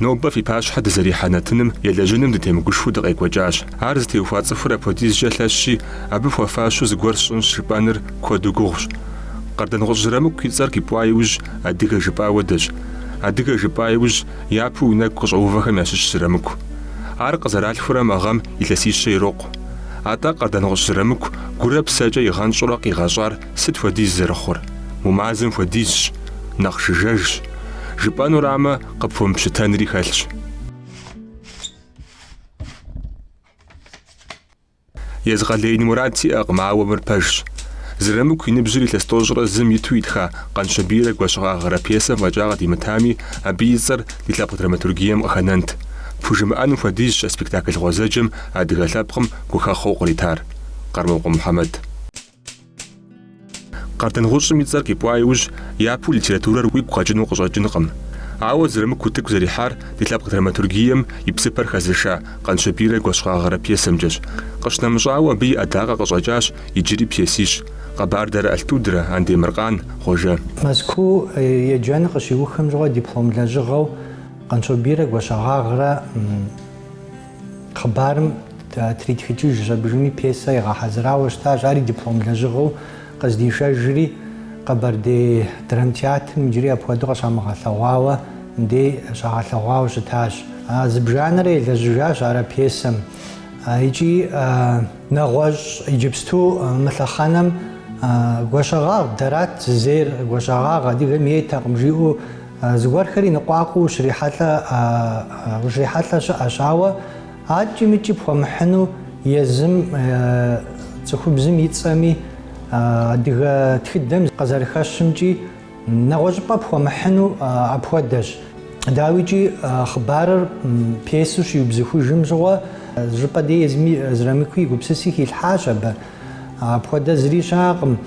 Нобэ фи пащхьэ дызэрихьэ нэтыным елэжьыным дытемыгушхуэу дыкъекӏуэкӏащ. Ар зытеухуа цӏыхур апхуэдизкӏэ лъэщщи, абы хуэфащэу зыгуэр сщӏынщ жыпӏэныр куэду гугъущ. Къардэнгъущӏ Зырамыку и цӏэр къипӏуа иужь, адыгэ жыпӏа хуэдэщ. Адыгэ жыпӏа иужь, япэу уи нэгу къыщӏэувэхэм ящыщщ Зырамыку. Ар къызэралъхурэ мы гъэм илъэсищэ ирокъу. Атӏэ Къардэнгъущӏ Зырамыку гурэ псэкӏэ игъэнщӏурэ къигъэщӏар сыт хуэдиз зэрыхъур? Мо мазэм хуэдизщ, нэхъ жыжьэжщ. Жыпӏэнурамэ, къыпхуэмыпщытэнри хэлъщ. Езгъэлеин мурад сиӏэкъым, ауэ мыр пэжщ. Зырамыку и ныбжьыр илъэс 91 иту итха Къанщобийрэ Гуащэгъагърэ пьесэм фӏэкӏа къыдимытами, абы и цӏэр ди лъэпкъ драматургием къыхэнэнт. Пхужымыӏэным хуэдизщ а спектакль гъуэзэджэм адыгэ лъэпкъым гухэхъуэу къритар. Къэрмокъуэ Мухьэмэд. Къардэнгъущӏым и цӏэр къипӏуа иужь, япэу литературэр уигу къэкӏыну къыщӏэкӏынкъым. Ауэ Зырамыку утыку зэрихьар ди лъэпкъ драматургием и бзыпэр хэзыша Къанщобийрэ Гуащэгъагърэ пьесэмкӏэщ. Къыщынэмыщӏауэ, абы и ӏэдакъэ къыщӏэкӏащ иджыри пьесищ, Къэбардэрэ Алътудрэ, Андемыркъан, Хъуэжэ. Мэзкуу еджэныр къыщиухым щыгъуэ диплом лэжьыгъэу Къанщобийрэ Гуащэгъагърэ Хъыбарым тритхыкӏыжщ, абыжми пьесэ игъэхьэзырауэ щытащ, ари диплом лэжьыгъэу къыздишэжри, Къэбэрдей драмтеатрым иджыри апхуэдэу къыщамыгъэлъэгъуауэ мыбдей щагъэлъэгъуауэ щытащ. Зыбжанэрэ елэжьыжащ ар а пьесэм. Икӏи нэгъуэщӏ иджыпсту мы лъэхъэнэм Гуащэгъагъ дэрат зызейр, Гуащэгъагъ адыгэм ейтэкъым жиӏэу Зыгуэрхэри ныкъуакъуэу ущрихьэлӏэ ущрихьэлӏэ щыӏэщ, ауэ аткӏи мыткӏи пхуэмыхьыну езым цӏыхубзым и цӏэми адыгэ тхыдэм къызэрыхэщымкӏи нэгъуэщӏыпӏэ пхуэмыхьыну апхуэдэщ. Дауикӏи, хъыбарыр пьесэу щиубзыхужым щыгъуэ зыщӏыпӏэ дей езыми Зырамыкуи и гупсыси хилъхьащ абы. Апхуэдэ зыри щыӏэкъым.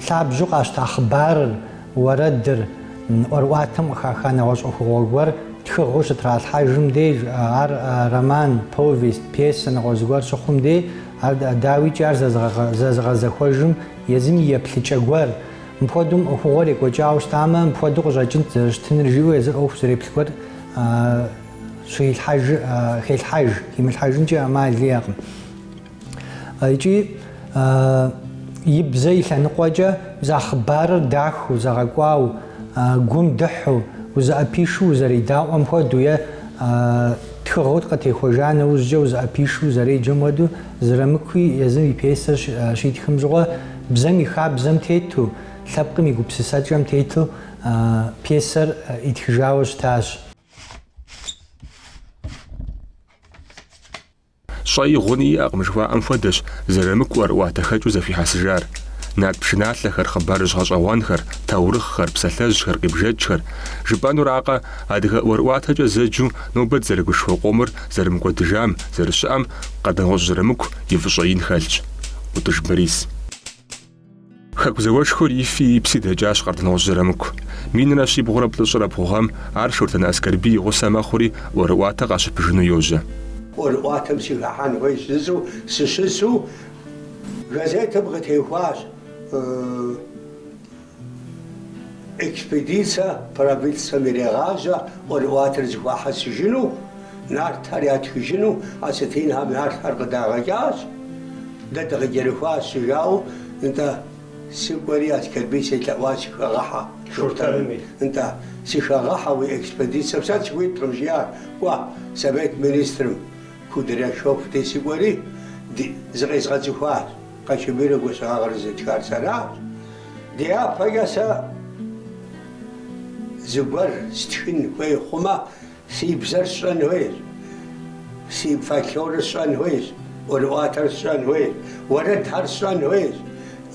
Лъабжьэу къащта хъыбарыр Уэрэдыр, ӏуэрыӏуатэм къыхаха нэгъуэщӏ ӏуэхугъуэ гуэр тхыгъэу щытралъхьэжым деж, ар роман, повесть, пьесэ нэгъуэщӏ зыгуэр щыхъум дей, ар дауикӏи ар зэзыгъэзэхуэжым езым и еплъыкӏэ гуэр, мыпхуэдэу мы ӏуэхугъуэр екӏуэкӏауэ щытамэ, мыпхуэдэу къыщӏэкӏынт зэрыщытыныр жиӏэу езыр ӏуэху зэреплъ гуэр щыхилъхьэж, хелъхьэж, химылъхьэжынкӏи ӏэмал иӏэкъым. Икӏи и бзэ и лъэныкъуэкӏэ мис а хъыбарыр дахэу, зэгъэкӏуау, гум дыхьу, узыӏэпишэу узэредаӏуэм хуэдэу е тхыгъэу къытехуэжа нэужькӏэ узыӏэпишэу узэреджэм хуэдэу, Зырамыкуи езым и пьесэр щитхым щыгъуэ бзэм и хабзэм тету, лъэпкъым и гупсысэкӏэм тету пьесэр итхыжауэ щытащ. Щӏэи гъуни иӏэкъым жыхуаӏэм хуэдэщ Зырамыку ӏуэрыӏуатэхэкӏыу зэхуихьэсыжар. Нарт пшыналъэхэр, хъыбарыжь гъэщӏэгъуэнхэр, таурыхъхэр, псалъэжьхэр, къибжэкӏхэр. Жыпӏэнуракъэ, адыгэ ӏуэрыӏуатэкӏэ зэджэу нобэ дызэрыгушхуэ къомыр зэрымыкӏуэдыжам, зэрыщыӏэм Къардэнгъущӏ Зырамыку и фӏыщӏэ ин хэлъщ. ӏутӏыж Борис. Хэку зауэшхуэр и фи и пси дэкӏащ Къардэнгъущӏ Зырамыку. Минрэ щибгъурэ плӏыщӏрэ бгъу гъэм ар Шортэн Аскэрбий и гъусэ мэхъури, ӏуэрыӏуатэ къащыпыжыну йожьэ. ӏуэрыӏуатэм сыхыхьэн хуейщ жысӏэу сыщысу газетым къытехуащ экспедицэ правительствэм ирегъажьэ ӏуэрыӏуатэр зэхуахьэсыжыну, нартхэр ятхыжыну, осетинхэм нартхэр къыдагъэкӏащ. Дэ дыкъыкӏэрыхуащ жаӏэу, нтӏэ, сыкӏуэри Аскэрбий селъэӏуа сыхэгъэхьэ, Шортэным. Нтӏэ, сыхэгъэхьэ уи экспедицэм, сэ сыхуиткъым, жиӏар, кӏуэ, совет министрым Кудряшов дей сыкӏуэри, зыкъезгъэцӏыхуащ. Къанщобийрэ Гуащэгъагърэ зытхар сэращ. Дяпэкӏэ сэ зыгуэр стхын хуей хъумэ, Си бзэр сщӏэн хуейщ, си фольклорыр сщӏэн хуейщ, ӏуэрыӏуатэр сщӏэн хуейщ, уэрэдхэр сщӏэн хуейщ,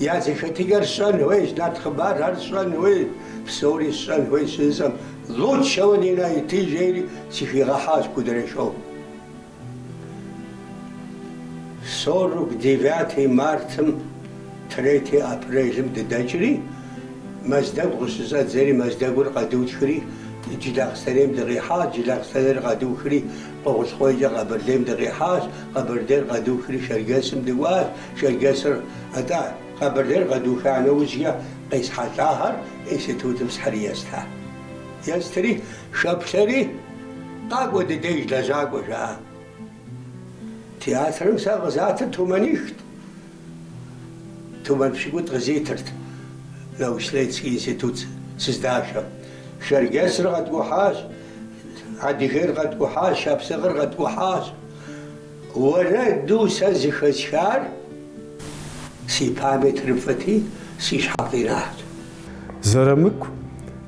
я зэхэтыкӏэр сщӏэн хуейщ, нарт хъыбархэр сщӏэн хуейщ, псори сщӏэн хуейщ жысӏэм, лучшего не найти жери сыхигъэхьащ Кудряшов. 49 мартым третий апрелым дыдэкӏри, Мэздэгу къыщыщӏэддзэри, Мэздэгур къэдутхри, Джылахъстэнейм дыкъихьащ, Джылахъстэнейр къэдухри, Къугъуэлъкъуейкӏэ Къэбэрдейм дыкъихьащ, Къэбэрдейр къэдухри, Шэрджэсым дыкӏуащ, Шэрджэсыр, атӏэ, Къэбэрдейр къэдуха нэужькӏэ къесхьэлӏахэр институтым схьыри еста. Естри, хэплъэри. Къакӏуэ ди деж лэжьакӏуэ, жаӏа. Театрым сэ къызатыр тумэнихт. Тумэн пщыкӏутӏ къызитырт научно-исследовательский институт сыздашэм. Шэрджэсыр къэткӏухьащ, Адыгейр къэткӏухьащ, Шапсыгъыр къэткӏухьащ. Уэрэду сэ зыхэсхар си памятыр фӏыти, си щхьэ къинат. Зырамыку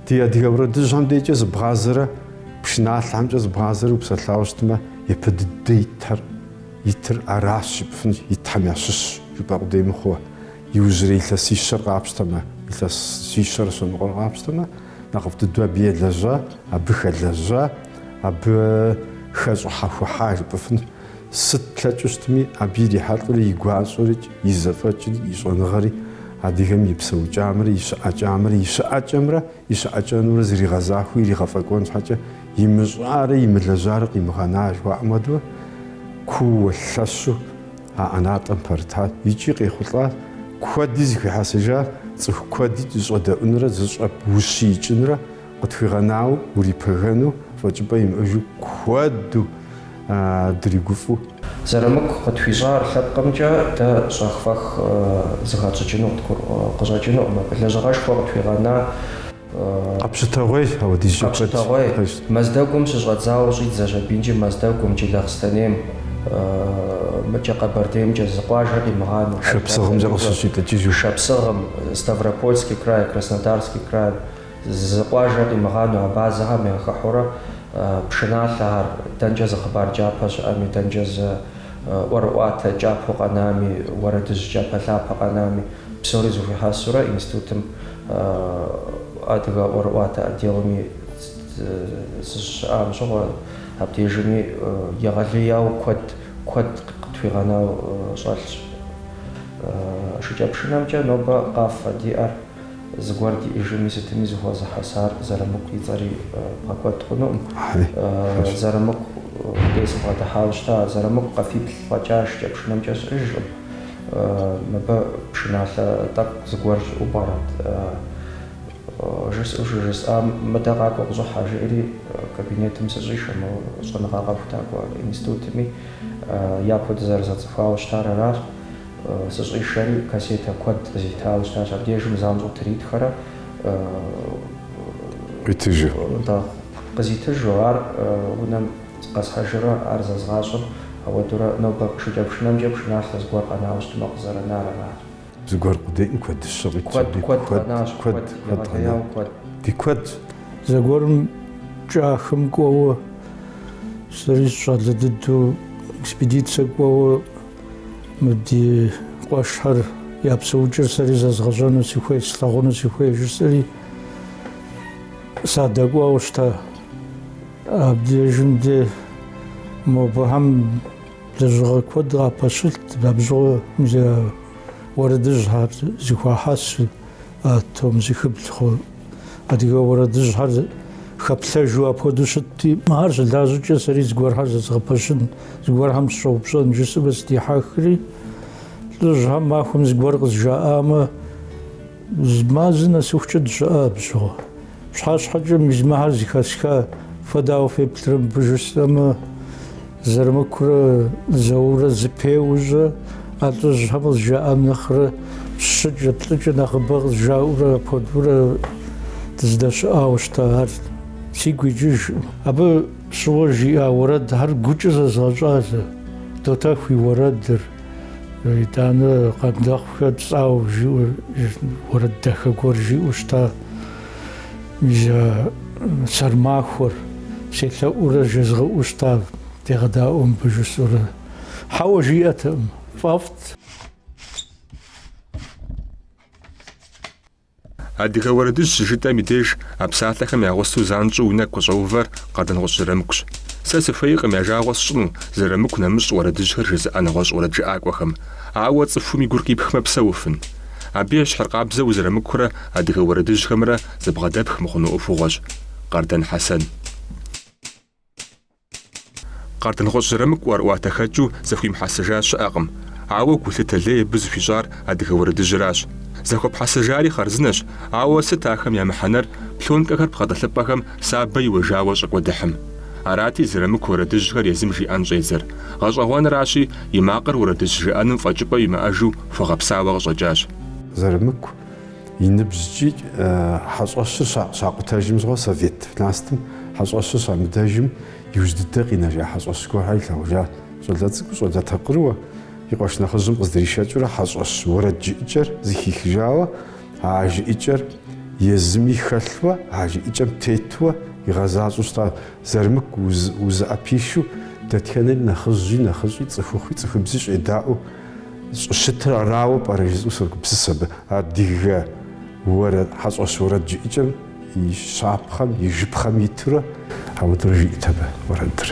ди адыгэ уэрэдыжьхэм дежкӏэ зыбгъазэрэ пшыналъэхэмкӏэ зыбгъазэрэ упсэлъауэ щытмэ, япэ дыдэ итхэр, итыр аращ жыпӏэфынщ, итхэм ящыщщ жыпӏэ къудей мыхъууэ. Иужьрей илъэсищэр къапщтэмэ, илъэсищэрэ щэныкъуэр къапщтэмэ, нэхъыфӏ дыдэу абы елэжьа, абы хэлэжьа, абы хэщӏыхьэхухьа жыпӏэфынщ. Сыт лъэкӏыу щытми, абы ирихьэлӏэри и гуащӏэри, и зэфӏэкӏри, и щӏэныгъэри адыгэм и псэукӏамрэ, и щыӏэкӏамрэ, и щыӏэкӏэмрэ, и щыӏэкӏэнумрэ зригъэзахуэу иригъэфӏэкӏуэн щхьэкӏэ имыщӏарэ имылэжьарэ къимыгъэна жыхуаӏэм хуэдэу кууэ лъэщу а ӏэнатӏэм пэрытащ икӏи къехъулӏащ, куэди зыхуихьэсыжащ, цӏыху куэди зыщӏэдэӏунрэ зыщӏэущиикӏынрэ къытхуигъэнауэ урипэгэну фӏэкӏыпӏэ имыӏэжу куэду дригуфӏэу. Зырамыку къытхуищӏар лъэпкъымкӏэ дэ щӏэх-фӏэх зыхэтщӏыкӏыну къыщӏэкӏынукъым. Абы лэжьыгъэшхуэ къытхуигъэна. Къэпщытэгъуейщ апхуэдизкӏэ куэд. Къэпщытэгъуей. Мэздэгум щыщӏэдзауэ щӏидзэщ абинкӏи Мэздэгум, Джылахъстэнейм, мыкӏэ Къэбэрдеймкӏэ зы къуажэ къимыгъанэу. Шапсыгъымкӏэ къыщыщӏитӏыкӏыжу. Шапсыгъым, Ставропольский край, Краснодарский край, зы къуажэ къимыгъанэу абазэхэм яхыхьэурэ пшыналъэхэр, дэнкӏэ зы хъыбар кӏапэ щыӏэми, дэнкӏэ зы ӏуэрыӏуатэ кӏапэу къэнами, уэрэдыжь кӏапэлъапэ къэнами, псори зэхуихьэсурэ институтым Адыгэ ӏуэрыӏуатэ отделми сыщыщыӏам щыгъуэ, абдежми егъэлеяуэ куэд, куэд къытхуигъэнауэ щӏэлъщ. Шыкӏэпшынэмкӏэ нобэ къафэ диӏэр зыгуэр диӏэжми сытми зыхуэзыхьэсар Зырамыку и цӏэри бгъэкӏуэд хъунукъым. Зырамыку дей сыбгъэдыхьауэ щыта, Зырамыку къафиплӏ фӏэкӏа шыкӏэпшынэмкӏэ щыӏэжкъым. Мыбы пшыналъэ тӏэкӏу зыгуэр щыӏэу пӏэрэт? Жысӏэу щыжысӏам, мыдэ къакӏуэ къыщӏыхьэ, жиӏэри кабинетым сыщӏишэ мо щӏэныгъэ къэхутакӏуэ институтми, япэу дызэрызэцӏыхуауэ щытар аращ. Сыщӏишэри кассетэ куэд къызитауэ щытащ. Абдежым занщӏэу тритхэрэ Къуитыжу. Къызитыжу, ар унэм Къэсхьэжурэ ар зэзгъащӏэм, ауэдурэ нобэ шыкӏэпшынэмкӏэ пшыналъэ зыгуэр къэнауэ щытмэ къызэрынар аращ. Зыгуэр къудейкъым куэдыщэ къитщ Куэд, абы. куэд Куэд, къэнащ, куэд, куэд, куэд къэна. егъэлеяуэ куэд. Ди куэдщ. Зэгуэрым Кӏахэм кӏуэуэ, сэри сыщӏалэ дыдэу экспедицэ кӏуэуэ мы ди къуэшхэр я псэукӏэр сэри зэзгъэщӏэну сыхуей, слъагъуну сыхуей жысӏэри садэкӏуауэ щыта. Абдежым де мобыхэм лэжьыгъэ куэд къапэщылът, абы щыгъуэ мис а уэрэдыжьхэр зэхуахьэсу, а том зыхыбл хъу адыгэ уэрэдыжьхэр хэплъэжу апхуэдэу щытти, ахэр щылажьэкӏэ сэри зыгуэрхэр зэзгъэпэщын, зыгуэрхэм сыщӏэупщӏэн жысӏэурэ сыдихьэхри, лӏыжьхэм махуэм зыгуэр къызжаӏамэ, Зы мазэ нэсыхукӏэ дыщыӏа абы щыгъуэ. Пщыхьэщхьэкӏэ мис мыхэр зыхэсха, фэ дауэ феплърэ мыбы жысӏэмэ, Зырамыкурэ Зауррэ зэпеуэу а лӏыжьхэм къызжаӏам нэхърэ щыкӏэ, плӏыкӏэ нэхъыбэ къызжаӏэурэ апхуэдэурэ дыздэщыӏауэ щыта ар сигу икӏыжкъым. Абы щыгъуэ жиӏа уэрэдхэр гукӏэ зэзгъэщӏа сэ, Дотэху и уэрэдыр. Итӏанэ Къандэхъухэ Цӏау жиӏэу уэрэд дахэ гуэр жиӏэу щыта. Мис а сэрмахуэр селъэӏурэ жезгъэӏэу щыта, дегъэдаӏуэ мыбы жысӏэурэ. Хьэуэ жиӏэтэкъым, фӏэфӏт. Адыгэ уэрэдыжь щыжытӏэм и деж а псалъэхэм я гъусэу занщӏэу уи нэгу къыщӏэувэр Къардэнгъущӏ Зырамыкущ. Сэ сыхуейкъым я жагъуэ сщӏыну Зырамыку нэмыщӏ уэрэдыжьхэр жызыӏэ нэгъуэщӏ уэрэджыӏакӏуэхэм. Ауэ цӏыхум и гур къипхмэ псэуфын? Абы ещхьыркъабзэу Зырамыкурэ адыгэ уэрэдыжьхэмрэ зэбгъэдэпх мыхъуну ӏуэхугъуэщ. Къардэн Хьэсэн. Къардэнгъущӏ Зырамыку ӏуэрыӏуатэхэкӏыу зэхуимыхьэсыжа щыӏэкъым, ауэ гулъытэ лей абы зыхуищӏар адыгэ уэрэдыжьыращ. Зэхуэпхьэсыжари хъарзынэщ, ауэ сыт ахэм я мыхьэнэр пленкэхэр пхъэ тӏылъыпӏэхэм сабэ иуэжауэ щӏэкӏуэдыхьым? Арати, Зырамыку уэрэдыжьхэр езым жиӏэн щӏедзэр. Гъэщӏэгъуэнращи, и макъыр уэрэдыжь жыӏэным фӏэкӏыпӏэ имыӏэжу хуэгъэпсауэ къыщӏэкӏащ. Зырамыку и ныбжькӏи хьэщӏэщыр щакъутэжым щыгъуэ совет властым хьэщӏэщыр щамыдэжым иужь дыдэ къинэжа хьэщӏэщ гуэрхэр илъагъужат. Щӏалэ цӏыкӏуу, щӏалэ такъыруэ и къуэш нэхъыжьым къыздришэкӏыурэ хьэщӏэщ уэрэд жыӏыкӏэр зыхихыжауэ, а жыӏыкӏэр езыми хэлъуэ, а жыӏыкӏэм тетуэ игъэзащӏэу щытащ. Зырамыку узыӏэпишэу дэтхэнэри нэхъыжьи, нэхъыщӏи, цӏыхухъуи, цӏыхубзи щӏедаӏуэу щӏыщытыр арауэ пӏэрэ жысӏэу согупсыс абы. Адыгэ уэрэд, хьэщӏэщ уэрэд жыӏыкӏэм и щапхъэм, и жыпхъэм итурэ ауэдурэ жиӏэт абы уэрэдыр.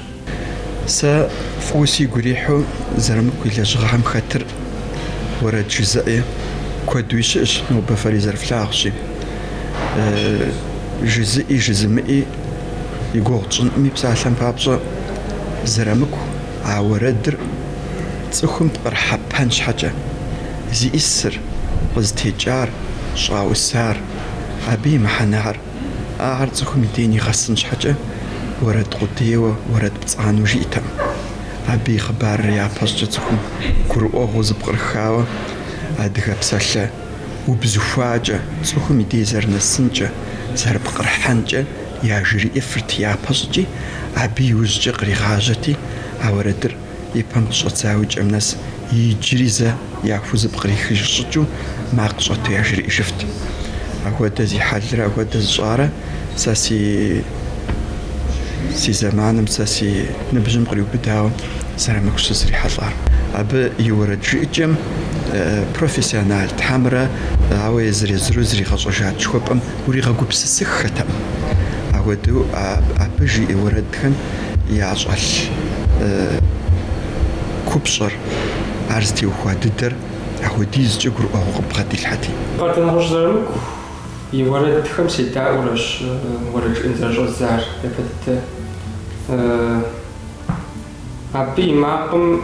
Сэ фӏыуэ сигу ирихьу Зырамыку и лэжьыгъэхэм хэтыр уэрэд жызыӏэ куэдуи щыӏэщ, нобэ фэри зэрыфлъагъущи. Жызыӏи жызымыӏи и гугъу тщӏынкъыми, псалъэм папщӏэ, Зырамыку а уэрэдыр цӏыхум пкърыхьэпэн щхьэкӏэ, зиӏисыр, къызытекӏар, щӏаусар, абы и мыхьэнэхэр, ахэр цӏыхум и дей нигъэсын щхьэкӏэ уэрэд къудейуэ, уэрэд пцӏанэу жиӏэтэкъым. Абы и хъыбарыр япэщӏыкӏэ цӏыхум гурыӏуэгъуэу зыпкърыхауэ адыгэ псалъэ убзыхуакӏэ, цӏыхум и дей зэрынэсынкӏэ, зэрыпкърыхьэнкӏэ яжриӏэфырт япэщӏыкӏи, абы иужькӏэ къригъажьэти, а уэрэдыр и пэм къыщӏэдзауэ и кӏэм нэс иджыри зэ яхузэпкърихыж щӏыкӏэу макъ щӏэту яжриӏэжыфт. Ахуэдэ зи хьэлрэ ахуэдэ зыщӏарэ сэ си си зэманым, сэ си ныбжьым къриубыдауэ Зырамыкущ сызрихьэлӏар. Абы и уэрэд жыӏэкӏэм профессионалт хьэмэрэ ауэ езыр-езыру зригъэщӏэжат жыхуэпӏэм уригъэгупсысыххэтэкъым. Апхуэдэу абы жиӏэ уэрэдхэм ящӏэлъ купщӏэр, ар зытеухуа дыдэр апхуэдизкӏэ гурыӏуэгъуэу къыббгъэдилъхьэти. Къардэнгъущӏ Зырамыку и уэрэдхэм седаӏуэрэщ уэрэд жыӏэн зэрыщӏэздзар япэ дыдэ. Абы и макъым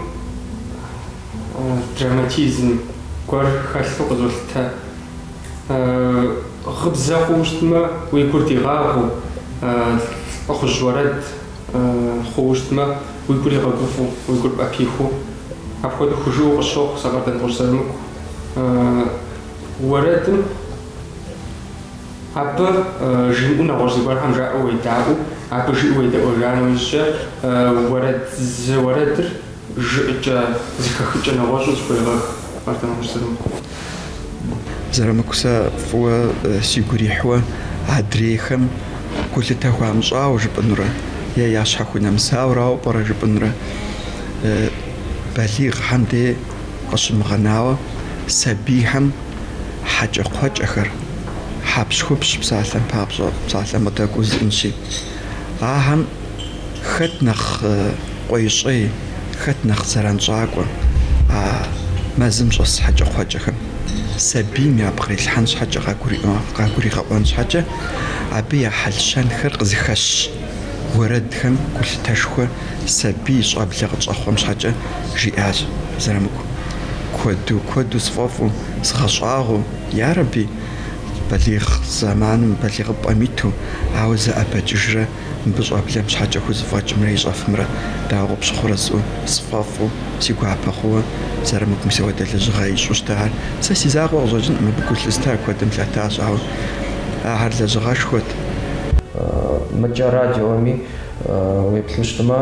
драматизм гуэр хэлъу къызолъытэ. Гъыбзэ хъууэ щытмэ, уи гур дигъагъыу, лӏыхъужь уэрэд хъууэ щытмэ, уи гур игъэгуфӏэу, уи гур пӏэпихыу. Апхуэдэу хужиӏэу къысщохъу сэ Къардэнгъущӏ Зырамыку. Уэрэдым абы жимыӏэу нэгъуэщӏ зыгуэрхэм жаӏэу уедаӏуэу, абы жиӏэу уедэӏуэжа нэужькӏэ уэрэд зы уэрэдыр жыӏэкӏэ, зэхэхыкӏэ нэгъуэщӏу зыхуегъэх Къардэнгъущӏ Зырамыку. Зырамыку сэ фӏыуэ сигу ирихьуэ адрейхэм гулъытэ хуамыщӏауэ жыпӏэнурэ е я щхьэ хунэмысауэрауэ пӏэрэ жыпӏэнурэ балигъхэм дей къыщымыгъэнауэ сабийхэм хьэкӏэкхъуэкӏэхэр, хьэпщхупщ псалъэм папщӏэ, псалъэм къыдэкӏуэу жысӏэнщи, ахэм хэт нэхъ къуейщӏей, хэт нэхъ зэранщӏакӏуэ а мэзым щӏэс хьэкӏэкхъуэкӏэхэм. Сабийм япкърилъхьэн щхьэкӏэ, къагуригъэӏуэн щхьэкӏэ, абы я хьэл-щэнхэр къызыхэщ уэрэдхэм гулъытэшхуэ сабий щӏэблэ къытщӏэхъуэм щхьэкӏэ жиӏащ Зырамыку. Куэду, куэду сфӏэфӏу, згъэщӏагъуэу, ярэби, балигъ зэманым, балигъыпӏэм иту, ауэ зэӏэбэкӏыжрэ мыбы щӏэблэм щхьэкӏэ хузэфӏэкӏымрэ ищӏэфымрэ дауэ къыпщыхъурэ жысӏэу сфӏэфӏу, си гуапэ хъууэ Зырамыку мис апхуэдэ лэжьыгъэ ищӏу щытар. Сэ си закъуэ къыщӏэкӏынкъым абы гу лъызыта, куэдым лъатащ, ауэ ахэр лэжьыгъэшхуэт. Мыдкӏэ радиоми уеплъу щытмэ,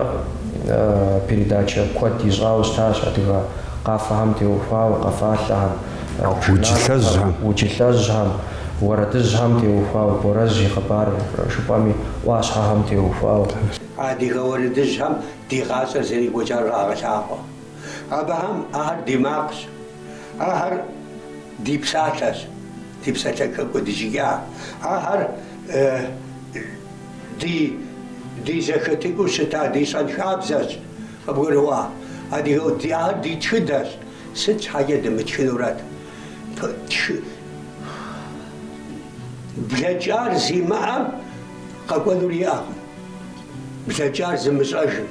передачэ куэд ищӏауэ щытащ адыгэ къафэхэм теухуауэ, къэфалъэхэм, Уджылъэжьхэм. Уджылъэжьхэм, уэрэдыжьхэм теухуауэ, Борэжь и хъыбар жыпӏэми, ӏуащхьэхэм теухуауэ. Адыгэ уэрэдыжьхэм ди гъащӏэр зэрекӏуэкӏар къагъэлъагъуэ. Абыхэм ахэр ди макъщ, ахэр ди псалъэщ, ди псалъэ хэкӏуэдыжыкӏа. Ахэр ди ди зэхэтыкӏыу щыта ди щэнхабзэщ, къыбгурыӏуа? Адыгэ ахэр ди тхыдэщ, сыт щхьэкӏэ дымытхынурэт? Блэкӏар зимыӏэм къэкӏуэнур иӏэкъым. Блэкӏар зымыщӏэжым,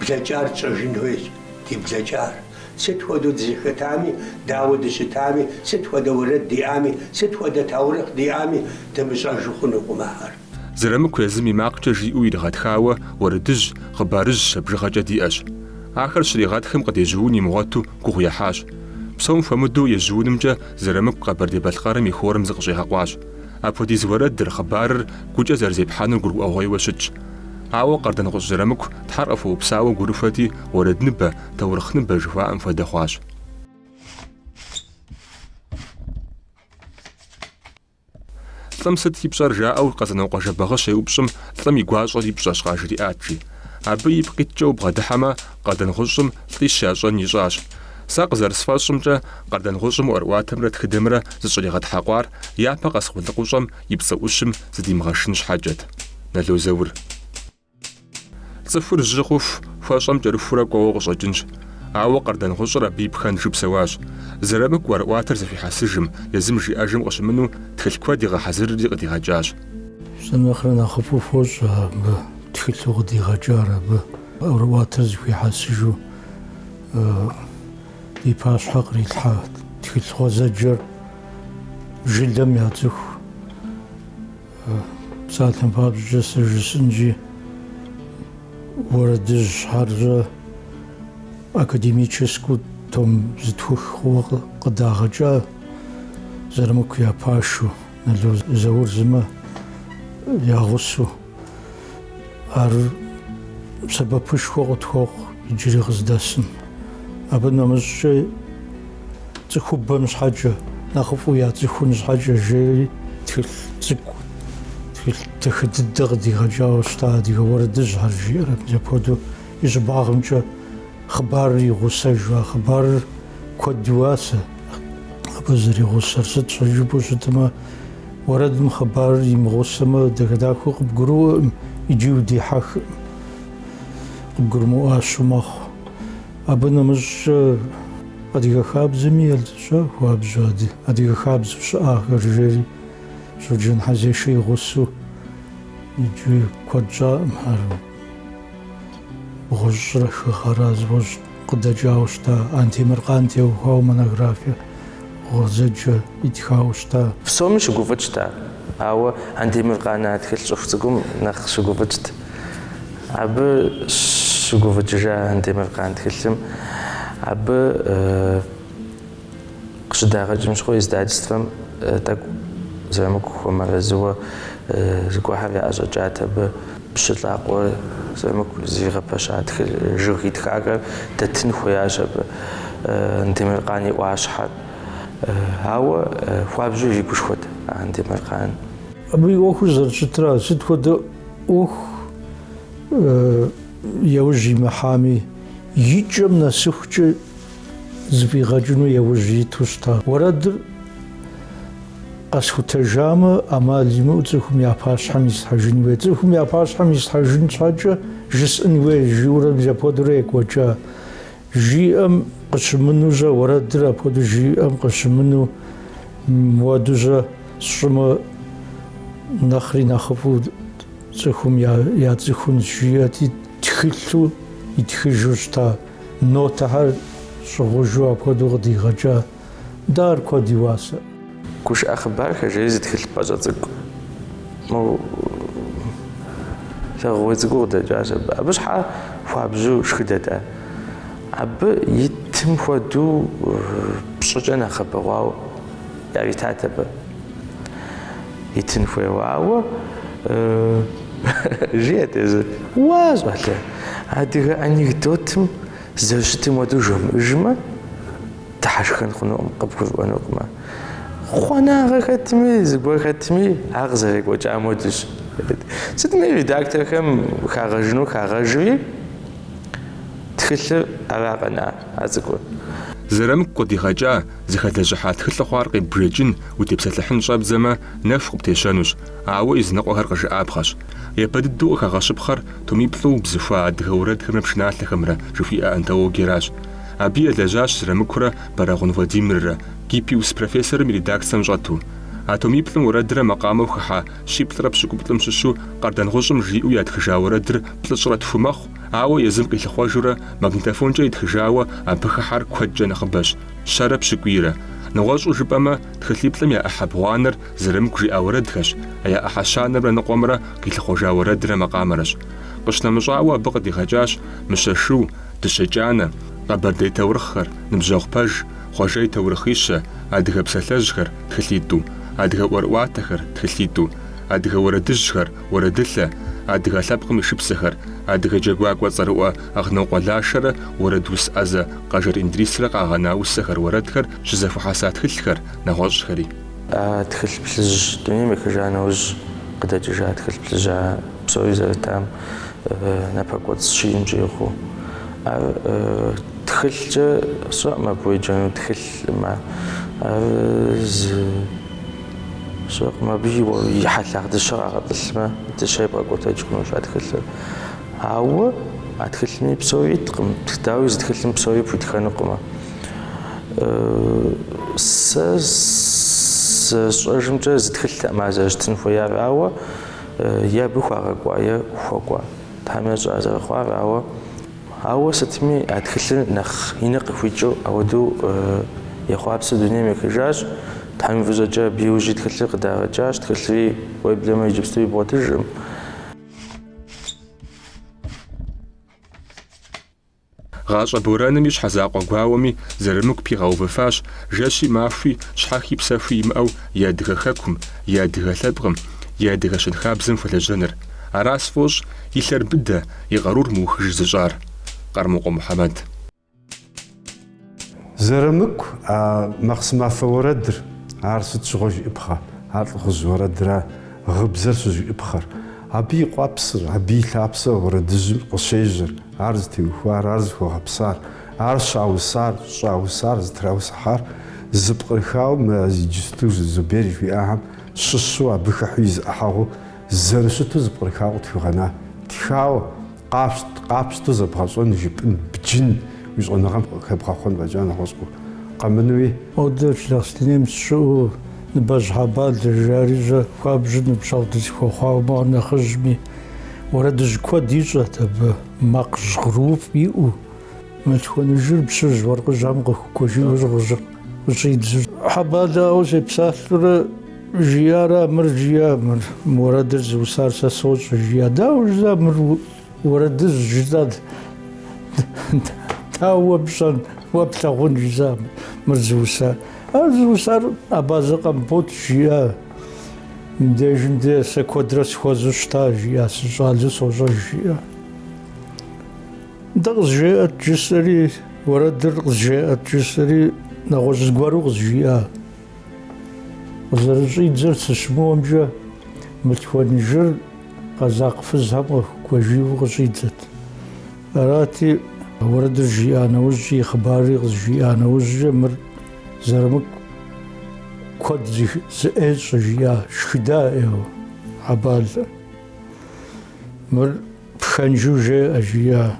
блэкӏар тщӏэжын хуейщ, ди блэкӏар. Сыт хуэдэу дызэхэтами, дауэ дыщытами, сыт хуэдэ уэрэд диӏами, сыт хуэдэ таурыхъ диӏами, дымыщӏэжу хъунукъым ахэр. Зырамыку езым и макъкӏэ жиӏэу иригъэтхауэ уэрэдыжь, хъыбарыжь щэ бжыгъэкӏэ диӏэщ. Ахэр щригъэтхым къыдежьуун имыгъуэту гугъу ехьащ. Псом хуэмыдэу ежьуунымкӏэ Зырамыку Къэбэрдей-Балъкъэрым и хорым зыкъыщӏигъэкъуащ. Апхуэдиз уэрэдыр, хъыбарыр гукӏэ зэрызепхьэнур гурыӏуэгъуейуэ щытщ. Ауэ Къардэнгъущӏ Зырамыку Тхьэр къыхуэупсауэ гурыхуэти, уэрэдныбэ, таурыхъныбэ жыхуаӏэм хуэдэ хъуащ. Лӏым сыт и пщӏэр жаӏэу Къэзанокъуэ Жэбагъы щеупщӏым, лӏым и гуащӏэр и пщӏэщ къажриӏат, жи. Абы ипкъ иткӏэ убгъэдыхьэмэ, Къардэнгъущӏым лӏищ ящӏэн ищӏащ. Сэ къызэрысфӏэщӏымкӏэ, Къардэнгъущӏым ӏуэрыӏуатэмрэ тхыдэмрэ зыщӏригъэтхьэкъуар япэ къэс къулыкъущӏэм и пцӏы ӏущым зыдимыгъэшын щхьэкӏэт. Нало Заур. Цӏыхур жьы хъуху, хуэщӏэм кӏэрыхуурэ кӏуэуэ къыщӏэкӏынщ. Ауэ Къардэнгъущӏыр абы и пхэнжу псэуащ. Зырамыку ӏуэрыӏуатэр зэхуихьэсыжым, езым жиӏэжым къыщымыну, тхылъ куэд игъэхьэзырри къыдигъэкӏащ. Сэ нэхърэ нэхъыфӏу фощӏэ абы тхылъу къыдигъэкӏар, абы ӏуэрыӏуатэр зэхуихьэсыжу ди пащхьэ кърилъхьа тхылъ гъуэзэджэр жылэм яцӏыху. Псалъэм папщӏэкӏэ сэ жысӏэнщи, уэрэдыжьхэр академическэу том зытхух хъууэ къыдагъэкӏа, Зырамыку я пашэу, Нало Заур сымэ я гъусэу. Ар сэбэпышхуэ къытхуохъу иджыри къыздэсым. Абы нэмыщӏкӏэ цӏыхубэм щхьэкӏэ, нэхъыфӏу яцӏыхун щхьэкӏэ жери тхылъ цӏыкӏу, тхылъ дахэ дыдэ къыдигъэкӏауэ щыта адыгэ уэрэдыжьхэр жиӏэрэ мис апхуэдэу и щӏыбагъымкӏэ хъыбарыр и гъусэжу, а хъыбарыр куэд и уасэ абы зэригъусэр. Сыт щхьэ жыпӏэу щытмэ, Уэрэдым хъыбарыр имыгъусэмэ, дахэ-дахэу къыбгурыӏуэкъым, иджы удихьэхкъым, къыбгурымыӏуащэу мэхъу. Абы нэмыщӏкӏэ адыгэ хабзэми елэжьа хуабжьу адыгэ хабзэу щыӏахэр жери Щоджэн Хьэзешэ и гъусэу иджы куэд щӏакъым ар. Бгъущӏрэ хы гъэрэ зыфӏэщӏ къыдэкӏауэ щыта, Антемыркъан теухуауэ монографие гъуэзэджэ итхауэ щыта. Псоми щыгуфӏыкӏт ар, ауэ Андемыркъан а тхылъ щӏыху цӏыкӏум нэхъ щыгуфӏыкӏт. Абы щыгуфӏыкӏыжа Андемыркъан тхылъым абы Къыщыдагъэкӏым щыгъуэ издательствэм тӏэкӏу Зырамыку хуэмыарэзыуэ зыгуэрхэр яӏэщӏэкӏат абы. Пщы лӏакъуэ Зырамыку зригъэпэща тхылъ жыг итхахэр дэтын хуеящ абы, Андемыркъан и ӏуащхьэр. Ауэ хуабжьу иригушхуэт Андемыркъан. Абы и ӏуэхур зэрыщытра, сыт хуэдэ ӏуэху яужь имыхьами, и кӏэм нэсыхукӏэ зэфӏигъэкӏыну яужь иту щыта. Уэрэдыр къэсхутэжамэ, ӏэмал имыӏэу цӏыхум я пащхьэм ислъхьэжын хуей. Цӏыхум я пащхьэм ислъхьэжын щхьэкӏэ жысӏэн хуей, жиӏэурэ мис апхуэдэурэ екӏуэкӏа. Жиӏэм къыщымынущэ, уэрэдыр апхуэдэу жиӏэм къыщымыну, мыуэдущэ сщӏымэ, нэхъри нэхъыфӏу цӏыхум яцӏыхунщ, жиӏэти, тхылъу итхыжу щыта. Нотэхэр щӏыгъужу апхуэдэу къыдигъэкӏа. Дэ ар куэд и уасэ. Гушыӏэ хъыбархэр жери зы тхылъ пӏащӏэ цӏыкӏу. Моу лъагъугъуей цӏыкӏуу къыдэкӏащ абы. Абы щхьэ хуабжьу шхыдэт ар. Абы итым хуэдэу пщӏыкӏэ нэхъ гъэбэгъуауэ яритат абы. Итын хуейуэ, ауэ жиӏэт езыр, Уа, щӏалэ, адыгэ анекдотым зэрыщытым хуэдэу жомыӏэжмэ, дыхьэшхэн хъунукъым, къыбгурыӏуэнукъым. Хъуанагъэ хэтми, зыгуэр хэтми, ар къызэрекӏуэкӏам хуэдэущ. Сытми редакторхэм хагъэжыну хагъэжри, тхылъыр ара къэна а цӏыкӏур. Зырамыку къыдигъэкӏа, зыхэлэжьыхьа тхылъу хъуар къеббжэкӏын, утепсэлъыхьын щӏэбдзэмэ, нэху къыптещэнущ, ауэ изыныкъуэхэр къыжыӏапхъэщ. Япэ дыдэу къыхэгъэщыпхъэр томиплӏу убзыхуа адыгэ уэрэдхэмрэ пшыналъэхэмрэ жыхуиӏэ антологиеращ. Абы елэжьащ Зырамыкурэ Бэрэгъун Владимиррэ, Гиппиус профессорым и редакцэм щӏэту. А томиплӏым уэрэдрэ макъамэу хыхьа щиплӏрэ пщыкӏуплӏым щыщу Къардэнгъущӏым жиӏэу ятхыжа уэрэдыр плӏыщӏрэ тху мэхъу, ауэ езым къилъыхъуэжурэ магнитофонкӏэ итхыжауэ абы хыхьэр куэдкӏэ нэхъыбэщ, щэрэ пщыкӏуийрэ. Нэгъуэщӏу жыпӏэмэ, тхылъиплӏым я ӏыхьэ бгъуанэр Зырамыку жиӏа уэрэдхэщ, а я ӏыхьэ щанэмрэ ныкъуэмрэ къилъыхъуэжа уэрэдрэ макъамэрэщ. Къыщынэмыщӏауэ абы къыдигъэкӏащ Мыщэ шу, Дыщэ кӏанэ, Къэбэрдей таурыхъхэр, Ныбжьэгъу пэж, Хъуэжэ и таурыхъищэ, Адыгэ псалъэжьхэр, тхылъитӏу, Адыгэ ӏуэрыӏуатэхэр, тхылъитӏу, Адыгэ уэрэдыжьхэр, Уэрэдылъэ, Адыгэ лъэпкъым и шыпсэхэр, Адыгэ джэгуакӏуэ цӏэрыӏуэ Агънокъуэ Лашэрэ уэрэдус ӏэзэ Къэжэр Индрисрэ къагъэна усэхэр, уэрэдхэр щызэхуэхьэса тхылъхэр, нэгъуэщӏхэри. А тхылъ плъыжь дунейм ехыжа нэужь къыдэкӏыжа тхылъ плъыжь а псори зэрытам напэкӏуэцӏ щийм щӏигъуу. Ар тхылъкӏэ сщӏэкъым абы уеджэну тхылъым ар. Ар зы сщӏэкъым абы и хьэлъагъ дыщэ къагъэтӏылъмэ, дыщэ ебгъэкӏуэтэкӏ хъунущ а тхылъыр. Ауэ а тхылъми псори иткъым. Дауи, зы тхылъым псори пхуитхэнукъым. Сэ зэрысщӏэжымкӏэ зы тхылътэкъым ар зэрыщытын хуеяр, ауэ е абы хуагъэкӏуа, е хуэкӏуа. Тхьэм ещӏэ ар зэрыхъуар, ауэ ауэ сытми а тхылъыр нэхъ и нэ къыхуикӏыу ауэдэу ехъуапсэу дунейм ехыжащ. Тхьэм и фӏыщӏэкӏэ абы иужьи тхылъыр къыдагъэкӏащ, тхылъри уеблэмэ иджыпстуи бгъуэтыжкъым. Гъащӏэ борэнми щхьэзакъуэ гуауэми Зырамыку пигъэувыфащ жэщи махуи, щхьэхи псэхуи имыӏэу и адыгэ хэкум, и адыгэ лъэпкъым, и адыгэ щэнхабзэм хуэлэжьэныр. Ара сфӏощӏ и лъэр быдэ, и къарур мыухыж зыщӏар. Къэрмокъуэ Мухьэмэд. Зырамыку а Махъсымафэ уэрэдыр, ар сыт щыгъуэ жиӏыпхъэ, ар лӏыхъужь уэрэдра, гъыбзэр щыжиӏыпхъэр. Абы и къуэпсыр, абы и лъапсэ уэрэдыжьым къыщежьэр, ар зытеухуар, ар зыхуэгъэпсар, ар щаусар, щӏаусар, зытраусыхьар зыпкърыхауэ мы иджысту Зубер жиӏахэм щыщу абы хыхьу и зы ӏыхьэгъуу зэрыщыту зыпкърыхауэ къытхуигъэна тхауэ, Къапщт, къапщтэу зэбгъэщӏэн, жыпӏын, бджын, уи щӏэныгъэм хэбгъэхъуэн фӏэкӏа нэгъуэщӏ къэмынуи. Модэ Джылахъстэнейм сыщыӏэу Ныбэжь Хьэбалэ жари жьэ хуабжьу ныбжьэгъу дызэхуэхъуауэ мыгъуэ нэхъыжьми, уэрэдыжь куэд ищӏэт абы, макъ жьгъырууфӏ иӏэу. Мылъхуэныжыр пщыжь уэркъыжьхэм къыхугуэжыну къыщӏидзу. Хьэбалэ ауэ сепсалъэурэ Жиӏара, мыр жиӏа, мыр мы уэрэдыр зыусар сэ сощӏэ, жиӏа. Дауэ жысӏа, мыр уэрэдыжь жысӏа, дауэ уэ пщӏэн, уэ плъагъун жысӏа, мыр зыусар. Ар зыусар Абазэ Къамбот жиӏа. Мыбдежым де сэ куэдрэ сыхуэзэу щыта, жиӏа, сыщӏалэу сощӏэж, жиӏа. Нтӏэ къызжеӏэт жысӏэри, уэрэдыр къызжеӏэт жысӏэри, нэгъуэщӏ зыгуэру къызжиӏа. Къызэрыщӏидзэр сыщымыуэмкӏэ мылъхуэныжыр къэзакъ фызхэм къыхугуэжыу къыщӏидзэт. Арати, уэрэдыр жиӏа нэужькӏэ, и хъыбарри къызжиӏа нэужькӏэ мыр Зырамыку куэд зыӏуещӏэ жиӏа, шхыда ӏейуэ Хьэбалэ. Мыр пхэнжу жеӏэ жиӏа.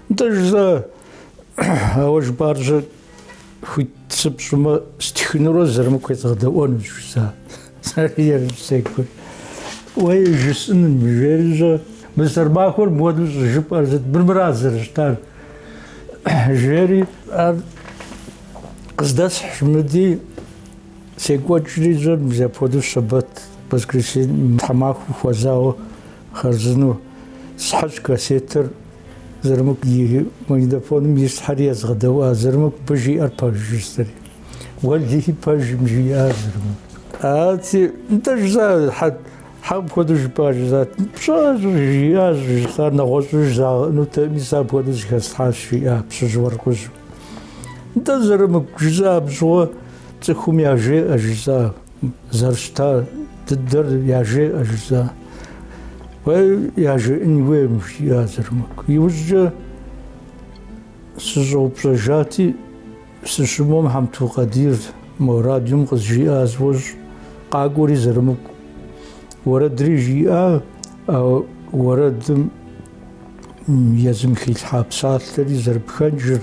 Нтӏэ жысӏа, ауэ жыпӏар щэ Хуит сыпщӏмэ, стхынурэ Зырамыку езгъэдэӏуэнущ, жысӏа. Сэри ерыщ секӏури. Уей жысӏыным, жери щэ, мы сэрмахуэр мыуэду щӏыжыпӏэр сыт, мыр мыра зэрыщытар? Жери ар къыздэсхьщ мыди, секӏуэкӏри щэ, мис апхуэдэу щэбэт, воскресенье, тхьэмахуэ хуэзауэ хъарзынэу схьыщ кассетэр. Зырамыку и магнитофоным ислъхьэри езгъэдэӏуа, Зырамыку мыбы жиӏэр пэж жысӏэри. Уэлэхьи пэжым жиӏа Зырамыку. Арати, нтӏэ жысӏа, хьэ хьэ мыпхуэдэу жыпӏа жысӏат. Пщӏэ жиӏащ жысӏар нэгъуэщӏу жызагъэӏэнутэкъыми, сэ апхуэдэу зэхэслъхьащ, жиӏа пщыжь уэркъыжьу. Нтӏэ Зырамыку жысӏа абы щыгъуэ цӏыхум яжеӏэ жысӏа. Зэрыщыта дыдэр яжеӏэ, жысӏа. Уей, яжеӏэн хуейм, жиӏа Зырамыку. Иужькӏэ сыщӏэупщӏэжати, сыщымыуэм Хьэмту Къадир мо радиом къызжиӏа сфӏощӏ, къакӏуэри Зырамыку. Уэрэдри жиӏа, а уэрэдым езым хилъхьа псалъэри зэрыпхэнжыр,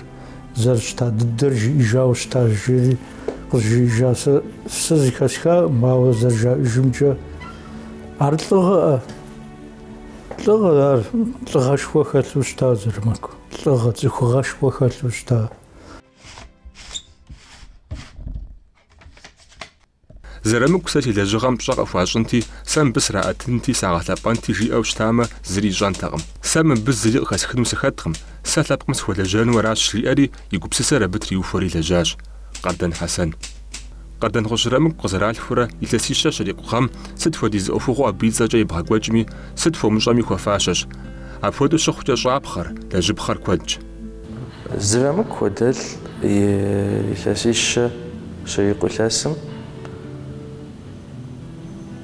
зэрыщыта дыдэр жиӏэжауэ щытащ, жери къызжиӏэжа. Сэ сэ зэхэсхакъым, ауэ зэрыжаӏэжымкӏэ ар лӏыгъэӏэ. Лӏыгъэ ар лӏыгъэшхуэ хэлъу щыта Зырамыку. Лӏыгъэ, цӏыхугъэшхуэ хэлъу щыта. Зырамыку сэ си лэжьыгъэм пщӏэ къыхуащӏынти, сэ мыбы сраӏэтынти, сагъэлъэпӏэнти жиӏэу щытамэ, зыри ищӏэнтэкъым. Сэ мыбы зыри къыхэсхыну сыхэткъым, сэ лъэпкъым сыхуэлэжьэну аращ, жиӏэри, и гупсысэр абы триухуэри лэжьащ. Къардэн Хьэсэн. Къардэнгъущӏ Зырамыку къызэралъхурэ илъэсищэ щрикъу гъэм сыт хуэдиз ӏуэхугъуэ абы и цӏэкӏэ ебгъэкӏуэкӏми, сыт хуэмыщӏэми хуэфащэщ. Апхуэдэу щыхъукӏэ щӏапхъэр, лэжьыпхъэр куэдщ. Зырамыку хуэдэлӏ и илъэсищэ щрикъу илъэсым,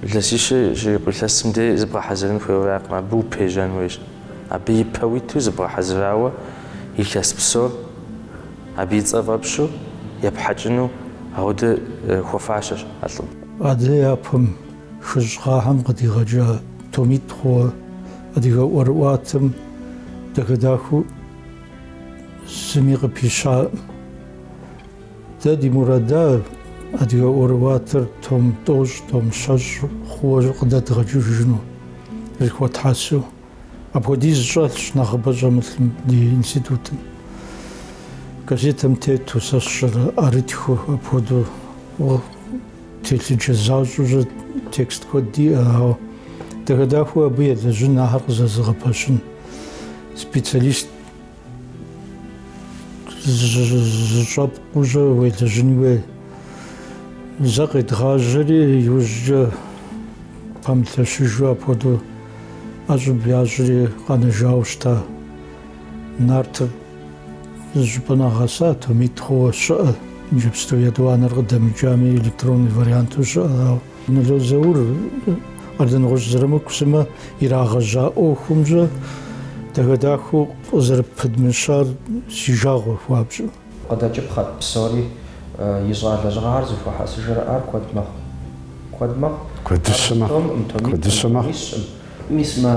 илъэсищэ щрикъу илъэсым дей зыбгъэхьэзырын хуейуэракъым, абы упежьэн хуейщ. Абы и пэ уиту зыбгъэхьэзырауэ илъэс псор абы и цӏэ фӏэпщу епхьэкӏыну ауэдэ хуэфащэщ а лӏым. Адрей япэм хыщӏ гъэхэм къыдигъэкӏа томитӏ хъууэ адыгэ ӏуэрыӏуатэм дахэ-дахэу зыми къыпищаӏым. Дэ ди мурада адыгэ ӏуэрыӏуатэр том тӏощӏ, том щэщӏ хъууэ къыдэдгъэкӏыжыну, зэхуэтхьэсу. Апхуэдиз щӏэлъщ нэхъыбэ щӏэмылъым ди институтым. Газетэм тету сэ сщӏэрэ ӏэрытхыу апхуэдэу телъыджэ защӏэу щӏы текст куэд диӏэ, ауэ дахэ-дахэу абы елэжьын, ахэр къызэзыгъэпэщын специалист зыщӏэпкъыу щӏэ уелэжьын хуей. Зэ къедгъажьэри, иужькӏэ пэмылъэщыжу апхуэдэу ӏэщӏыб ящӏри къэнэжауэ щыта. Нартыр зыщӏыпӏэ нагъэса, томитӏ хъууэ щыӏэ, иджыпсту етӏуанэр къыдэмыкӏами, электронный варианту щыӏэ, ауэ Нало Заур, Къардэнгъущӏ Зырамыку сымэ ирагъэжьа ӏуэхумкӏэ дахэ-дахэу къызэрыпыдмыщар си жагъуэ хуабжьу. Къыдэкӏыпхъэт псори ищӏа лэжьыгъэхэр зэхуэхьэсыжрэ ар куэд мэхъу. Куэд мэхъу. Куэдыщэ мэхъу. Томӏым, томитӏым, Куэдыщэ мэхъу. томищым. Мис мы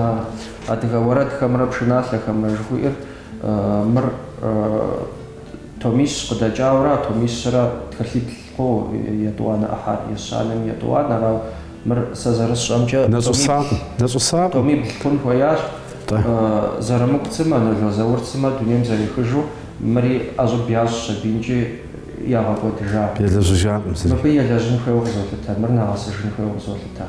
адыгэ уэрэдхэмрэ пшыналъэхэмрэ жыхуиӏэр мыр томищ къыдэкӏауэра, томищрэ тхылъиплӏ хъу етӏуанэ ӏыхьэр, ещанэми етӏуанэр, ауэ мыр сэ зэрысщӏэмкӏэ Нэщӏысакъым, нэщӏысакъым. томибл хъун хуеящ. Зырамыку сымэ, Нало Заур сымэ дунейм зэрехыжу мыри ӏэщӏыб ящӏщ абинкӏи ягъэкӏуэдыжа. Елэжьыжакъым зыри. Мыбы елэжьын хуейуэ къызолъытэ, мыр нэгъэсыжын хуейуэ къызолъытэ.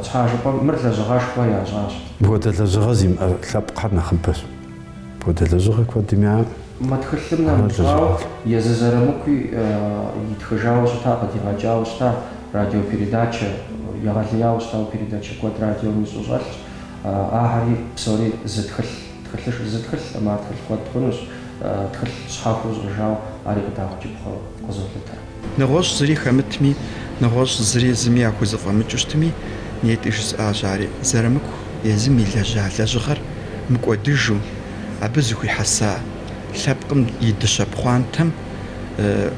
Щхьа жыпӏэм мыр лэжьыгъэшхуэ ящӏащ. Мыпхуэдэ лэжьыгъэ зимыӏэ лъэпкъхэр нэхъыбэщ. Мыпхуэдэ лэжьыгъэ куэдым яӏэкъым. Мы тхылъым нэмыщӏауэ, езы Зырамыкуи итхыжауэ щыта, къыдигъэкӏауэ щыта радиопередачэ, егъэлеяуэ щытауэ передачэ куэд радиом ищӏу щӏэлъщ. Ахэри псори зы тхылъ, тхылъыш, зы тхылъкъым, ар тхылъ куэд хъунущ, тхылъ щхьэхуэу щӏыжауэ ари къыдагъэкӏыпхъэу къызолъытэ. Нэгъуэщӏ зыри хэмытми, нэгъуэщӏ зыри зыми яхузэфӏэмыкӏыу щытми, нетӏи жысӏащ ари, Зырамыку езым илэжьа лэжьыгъэр мыкӏуэдыжу, абы зыхуихьэса лъэпкъым и дыщэ пхъуантэм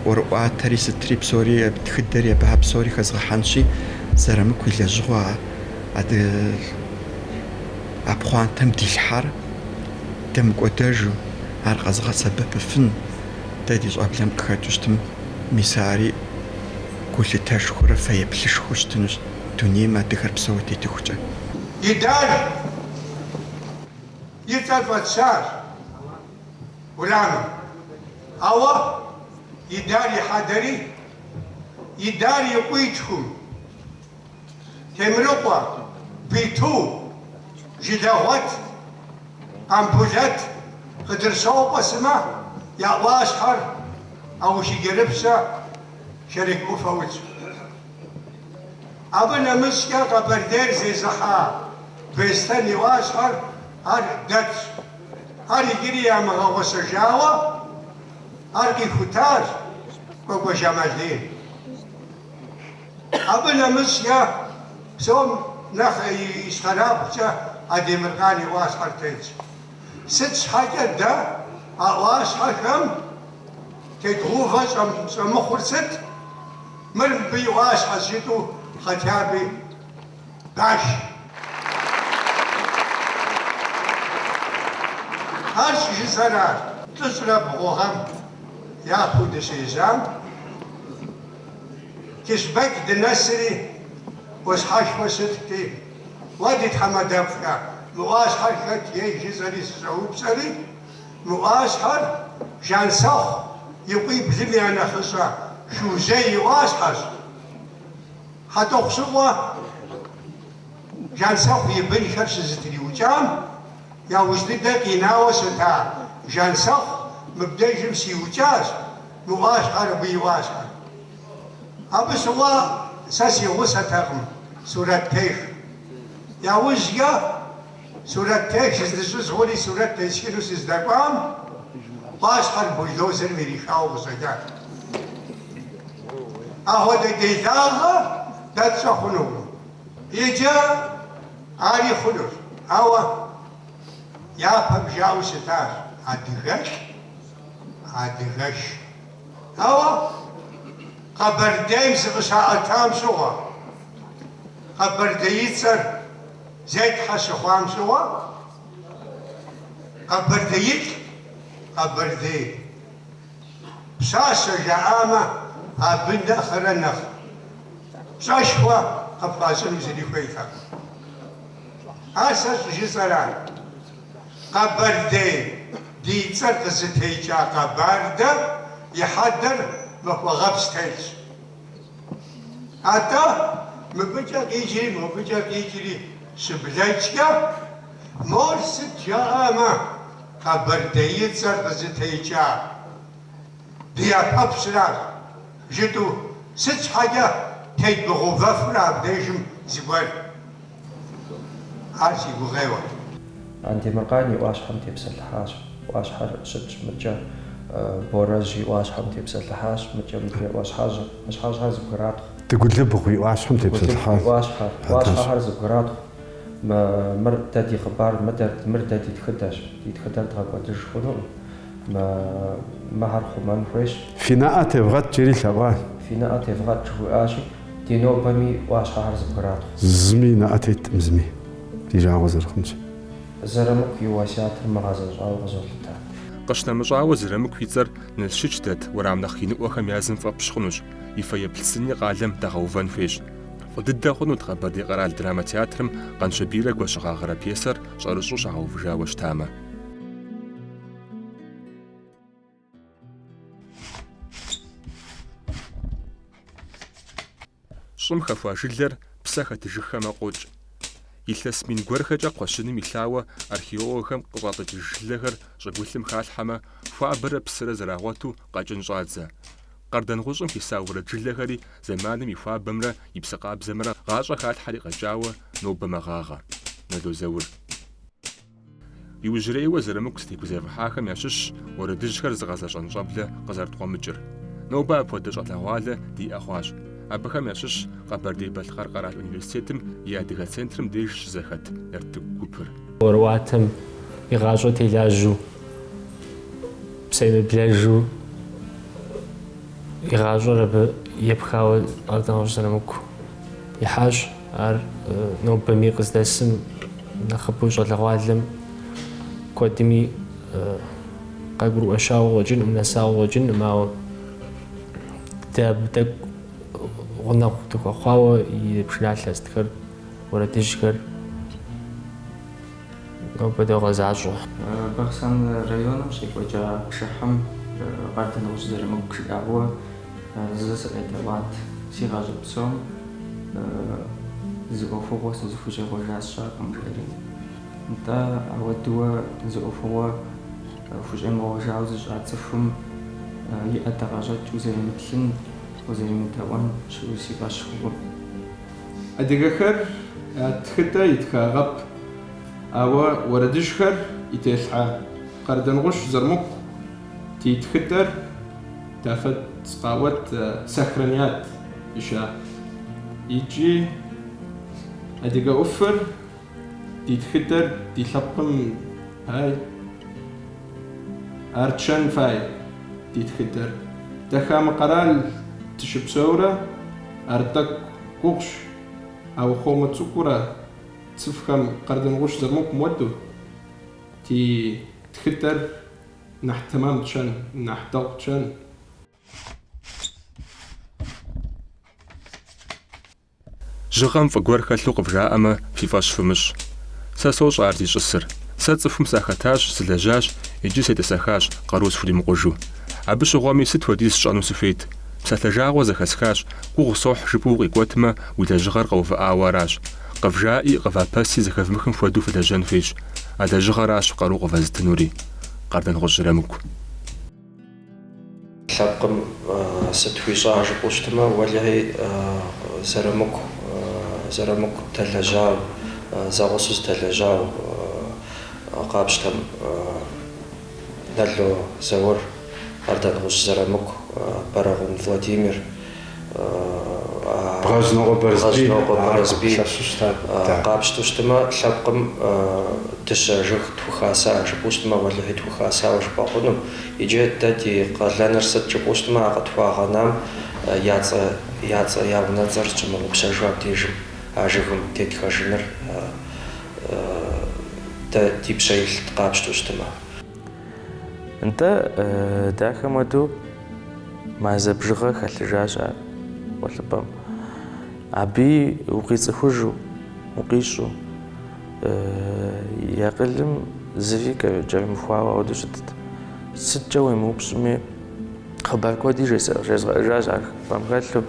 ӏуэрыӏуатэри сытри псори, тхыдэри абыхьэ псори хэзгъэхьэнщи, Зырамыку и лэжьыгъэу а пхъуантэм дилъхьар дэмыкӏуэдэжу, ар къэзыгъэсэбэпыфын дэ ди щӏэблэм къыхэкӏыу щытым, мис ари гулъытэшхуэрэ фэеплъышхуэу щытынущ дунейм адыгэр псэууэ тетыхукӏэ. Идар и цӏэр фӏэтщащ уэрамым. Ауэ Идар и хьэдэри, Идар и къуитхум, Темрыкъуэ, Биту, Жылэгъуэт, Къамбулэт, Къыдырщокъуэ сымэ я ӏуащхьэр Аушыджэрыпщэ Шэрэдж ӏуфэ ӏутщ. Абы нэмыщӏкӏэ Къэбэрдейр зезыхьа Беслъэн и ӏуащхьэр ар дэтщ. Ар иджыри ямыгъэгъуэщэжауэ ар къихутащ Кӏуэкӏуэ Жэмалдин. Абы нэмыщӏкӏэ псом нэхъ ищхъэрабгъукӏэ Адемыркъан и ӏуащхьэр тетщ. Сыт щхьэкӏэ дэ а ӏуащхьэхэм тедгъэувэ щӏэмыхъур сыт? Мыр мыбы и ӏуащхьэщ жытӏэу хотя бы баш. Ар щӏыжысӏэрар 130 гъэм япэу дыщежьам, Кыщбэч дынэсри, ӏуащхьэшхуэ щытти, уэ ди тхьэмадэфӏхэ, мы ӏуащхьэр хэт ей жысӏэри сыщӏэупщӏэри, мы ӏуащхьэр Жансэхъу и къуиблым я нэхъыщӏэ Шужьей и ӏуащхьэщ. Хьэтӏохъущыкъуэ Жансэхъу и бынхэр щызэтриукӏам, яужь дыдэ къинауэ щыта Жансэхъу мыбдежым щиукӏащ, мы ӏуащхьэр абы и ӏуащхьэр. Абы щыгъуэ сэ си гъусэтэкъым сурэттех. Яужькӏэ сурэттех сыздыщӏызгъури сурэт тесхыну сыздэкӏуам, ӏуащхьэр бульдозерым ирихауэ къыщӏэкӏат. Ахуэдэ делагъэ дэ тщӏэ хъунукъым. Иджы ари хъунущ, ауэ япэм жаӏэу щытащ адыгэлӏ, адыгэш. Ауэ Къэбэрдейм зыкъыщаӏэтам щыгъуэ, къэбэрдеицӏэр зетхьэ щыхъуам щыгъуэ, къэбэрдеилӏ, къэбэрдей пщащэ жаӏамэ, абы нэхърэ нэхъ пщӏэшхуэ къыпхуащӏыну зыри хуейтэкъым. Ар сэ щӏыжысӏэрат. Къэбэрдей ди цӏэр къызытекӏа Къэбардэ и хьэдэр Махуэгъэпс телъщ. Атӏэ, мыбыкӏэ къикӏри мобыкӏэ къикӏри щыблэкӏкӏэ, мор сыт жаӏамэ, къэбэрдеицӏэр къызытекӏа ди япэпщращ, жытӏэу сыт щхьэкӏэ тедмыгъэувэфрэ абдежым зыгуэр? Ар си гукъеуэт. Андемыркъан и ӏуащхьэм тепсэлъыхьащ. ӏуащхьэр щытщ мыдкӏэ, Борэжь и ӏуащхьэм тепсэлъыхьащ, мыдкӏэ мыдрей ӏуащхьэжьыр. ӏуащхьэжьхэр зэбгратхъу. Дыгулыбгъу и ӏуащхьэм Дыгулыбгъу и тепсэлъыхьащ. ӏуащхьэр. ӏуащхьэхэр зэбгратхъу. Мы, мыр дэ ди хъыбар, мыдэр, мыр дэ ди тхыдэщ. Ди тхыдэр дгъэкӏуэдыж хъунукъым. Мы, мыхэр хъумэн хуейщ. Фи нэӏэ тевгъэт, жери лъэӏуащ. Фи нэӏэ тевгъэт жыхуиӏащи, ди нобэми ӏуащхьэхэр зэбгратхъу. Зыми и нэӏэ теткъым, зыми. Ди жагъуэ зэрыхъунщи. Зырамыку и уэсятыр мыгъэзэщӏауэ къызолъытэ. Къыщынэмыщӏауэ, Зырамыку и цӏэр Налщыч дэт уэрам нэхъ иныӏуэхэм я зым фӏэпщ хъунущ, и фэеплъ сыни къалэм дэгъэувэн хуейщ. Фӏы дыдэ хъунут Къэбэрдей къэрал драмэ театрым Къанщобийрэ Гуащэгъагърэ пьесэр щӏэрыщӏэу щагъэувыжауэ щытамэ. Щӏым хэхуа жылэр псэ хэтыжыххэмэ къокӏ. Илъэс мин гуэрхэкӏэ кхъуэщыным илъауэ археологхэм къыщӏатӏыкӏыж жылэхэр щӏыгулъым халъхьэмэ, хуабэрэ псырэ зэрагъуэту къэкӏын щӏадзэ. Къардэнгъущӏым хиса уэрэд жылэхэри зэманым и хуабэмрэ и псы къабзэмрэ гъащӏэ халъхьэри къэкӏауэ нобэ мэгъагъэ. Нало Заур. Иужьрейуэ Зырамыку зытегузэвыхьахэм ящыщщ уэрэдыжьхэр зыгъэзэщӏэн щӏэблэ къызэрыткъуэмыкӏыр. Нобэ апхуэдэ щӏалэгъуалэ диӏэ хъуащ. Абыхэм ящыщщ Къэбэрдей-Балъкъэр къэрал университетым и Адыгэ центрым деж щызэхэт Нартыгу гупыр. ӏуэрыӏуатэм и гъащӏэ телажьэу, псэемыблэжу и гъащӏэр абы епхауэ Къардэнгъущӏ Зырамыку ихьащ. Ар нобэми къыздэсым нэхъыбэу щӏалэгъуалэм куэдми къагурыӏуэщауэ къыщӏэкӏынкъым, нэсауэ къыщӏэкӏынкъым, ауэ дэ абы тӏэкӏу гъунэгъу дыхуэхъуауэ и пшыналъэ сытхэр, уэрэдыжьхэр нобэ догъэзащӏэ. Бахъсэн районым щекӏуэкӏа пшыхьым Къардэнгъущӏ Зырамыку жиӏауэ зы сыкъедэӏуат. Си гъащӏэ псом зы ӏуэхугъуэ сызыхущӏегъуэжа сщӏакъым, жиӏэри. Нтӏэ, ауэдууэ зы ӏуэхугъуэ хущӏемыгъуэжауэ зыщӏа цӏыхум и ӏэдакъэщӏэкӏ узэремыплъын, узэремыдэӏуэн щыӏэу си фӏэщ хъукъым. Адыгэхэр тхыдэ итхагъэп, ауэ уэрэдыжьхэр и телъхьэ. Къардэнгъущӏ Зырамыку ди тхыдэр дафэт къауэт сохранять ища. Икӏи адыгэ ӏуфыр ди тхыдэр ди лъэпкъым пай, ар тщэн фай ди тхыдэр. Дэ хамэ къэрал дыщыпсэурэ ар тӏэкӏу гугъущ, ауэ хуэмэ цӏыкӏуурэ цӏыфхэм Къардэнгъущӏ Зырамыкум хуэдэу ди тхыдэр нэхъ тэмэм тщэн, нэхъ дэгъу тщэн. Жьыгъэм фӏы гуэр хэлъу къывжаӏэмэ, фи фӏэщ фымыщӏ. Сэ сощӏэ ар зищӏысыр. Сэ цӏыхум сахэтащ, сылэжьащ, иджы сетӏысэхащ, къару схуримыкъужу. Абы щыгъуэми сыт хуэдиз сщӏэну сыхуейт. Псалъэ жагъуэ зэхэсхащ, гугъу сохь жыпӏэу укъикӏуэтмэ, уи лэжьыгъэр къэувыӏауэ аращ. Къывжаӏи, къывапэси зэхэвмыхым хуэдэу фылэжьэн хуейщ. А лэжьыгъэращ къару къывэзытынури. Къардэнгъущӏ Зырамыку. Лъэпкъым сыт хуищӏа жыпӏэу щытмэ, уэлэхьи, Зырамыку, Зырамыку дэлэжьау, зэгъусэу зыдэлэжьау къапщтэм, Нало Заур, Къардэнгъущӏ Зырамыку, Бэрэгъун Владимир, Бгъэжьнокъуэ Барэсбий, Бгъэжьнокъуэ ар Барэсбий лъэщу щытат, да. Къапщтэу щытмэ, лъэпкъым дыщэ жыг тхухаса жыпӏэу щытмэ, уэлэхьи тхухасауэ жыпӏэ хъуну. Иджы дэ ди къалэныр сыт жыпӏэу щытмэ, а къытхуагъэнам я цӏэ, я цӏэ, я унэцӏэр тщымыгъупщэжу абдежым а жыгым тетхэжыныр дэ ди пщэ илът къапщтэу щытмэ. Нтӏэ, дахэм хуэдэу мазэ бжыгъэ хэлъыжащ ар гъуэлъыпӏэм. Абыи укъицӏыхужу, укъищӏу, и акъылым зыри кӏэрымыхуауэ ауэдэу щытт. Сыткӏэ уемыупщӏми, хъыбар куэди жезгъэӏэжащ ар пӏэм хэлъу.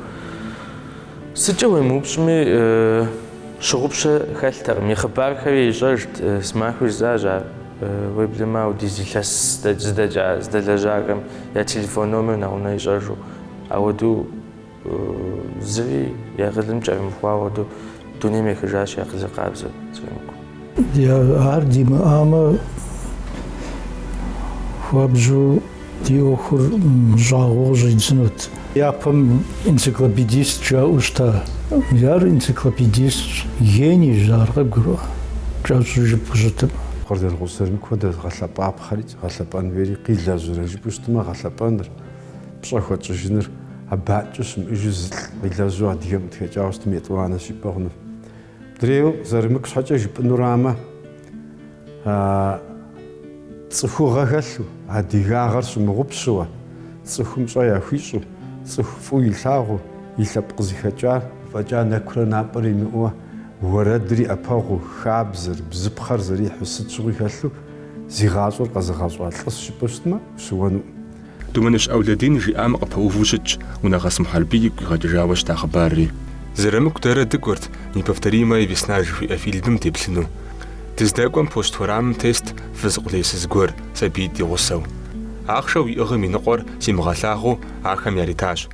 Сыткӏэ уемыупщӏми, щыгъупщэ хэлътэкъым, и хъыбархэри ищӏэжт, зымахуи жысӏащ ар. Уеблэмэ, ауэдиз илъэс зыдэкӏа, зыдэлэжьахэм я телефон номер нэгъунэ ищӏэжу. Ауэдэу зыри и акъылым кӏэрымыхуауэ ауэдэу дунейм ехыжащ и акъылыр къабзэу Зырамыку. Ар димыӏамэ, хуабжьу Ди ӏуэхур мыщӏагъуэу къыщӏидзынут. Япэм энциклопедист жаӏэу щыта. Ар энциклопедистщ, генийщ ар, къыбгурыӏуа? Кӏэщӏу жыпӏэу щытым. Къардэнгъущӏ Зырамыку хуэдэ гъэлъэпӏапхъэри, гъэлъэпӏэн хуейри къилэжьрэ жыпӏэу щытмэ, гъэлъэпӏэныр, пщӏэ хуэтщӏыжыныр абы адэкӏэ щымыӏэжу зылӏ къилэжьу адыгэм къытхэкӏауэ щытым етӏуанэщ жыпӏэ хъуну. Мыдрейуэ Зырамыку щхьэкӏэ жыпӏэнурамэ, Цӏыхугъэ хэлъу, адыгагъэр щымыгъупщэуэ, цӏыхум пщӏэ яхуищӏу, цӏыху фӏыуэ илъагъуу, и лъэпкъ къызыхэкӏар фӏэкӏа нэкурэ напӏэрэ имыӏэуэ, уэрэдыр и ӏэпэгъуу, хабзэр, бзыпхъэр зэрихьу сыт щыгъуи хэлъу, зи гъащӏэр къэзыгъэщӏа лӏыщ жыпӏэу щытмэ, ущыуэнукъым. Думэныщ Ӏэулэдин жиӏам къыпэуву щытщ Унэгъэс Мухьэрбий игу къигъэкӏыжауэ щыта хъыбарри. Зырамыку дэрэ дыкӏуэрт Неповторимая весна жыхуиӏэ фильмым деплъыну. Дыздэкӏуэм пощт уэрамым тест фыз къулейсыз гуэр, сабиитӏ и гъусэу. Ахъшэу иӏыгъым и ныкъуэр симыгъэлъагъуу ахэм яритащ.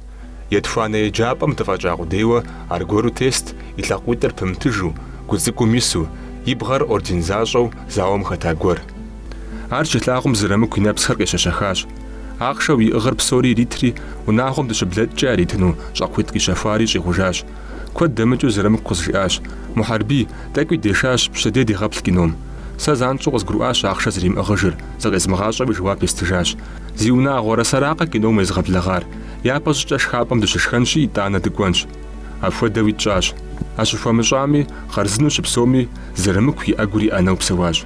Етхуанэ еджапӏэм дыфӏэкӏа къудейуэ аргуэру тест, и лъакъуитӏыр пымытыжу, гу цӏыкӏум ису, и бгъэр орден защӏэу зауэм хэта гуэр. Ар щилъагъум Зырамыку и нэпсхэр къещэщэхащ. Ахъшэу иӏыгъыр псори иритри, унагъуэм дыщыблэкӏкӏэ яритыну щӏакхъуитӏ къищэхуари щӏигъужащ. Куэд дэмыкӏыу Зырамыку къызжиӏащ, Мухьэрбий, тӏэкӏуи дешащ, пщэдей дегъэплъ кином. Сэ занщӏэу къызгурыӏуащ ахъшэ зэримыӏыгъыжыр, зыкъезмыгъащӏэуи жэуап естыжащ. Зиунагъуэрэ, сэракъэ кином уезгъэблэгъар? Япэ щӏыкӏэ шхапӏэм дыщышхэнщи, итӏанэ дыкӏуэнщ. Апхуэдэуи тщӏащ. А щыхуэмыщӏами, хъарзынэу щыпсэуми, Зырамыку и ӏэгур и ӏэнэу псэуащ.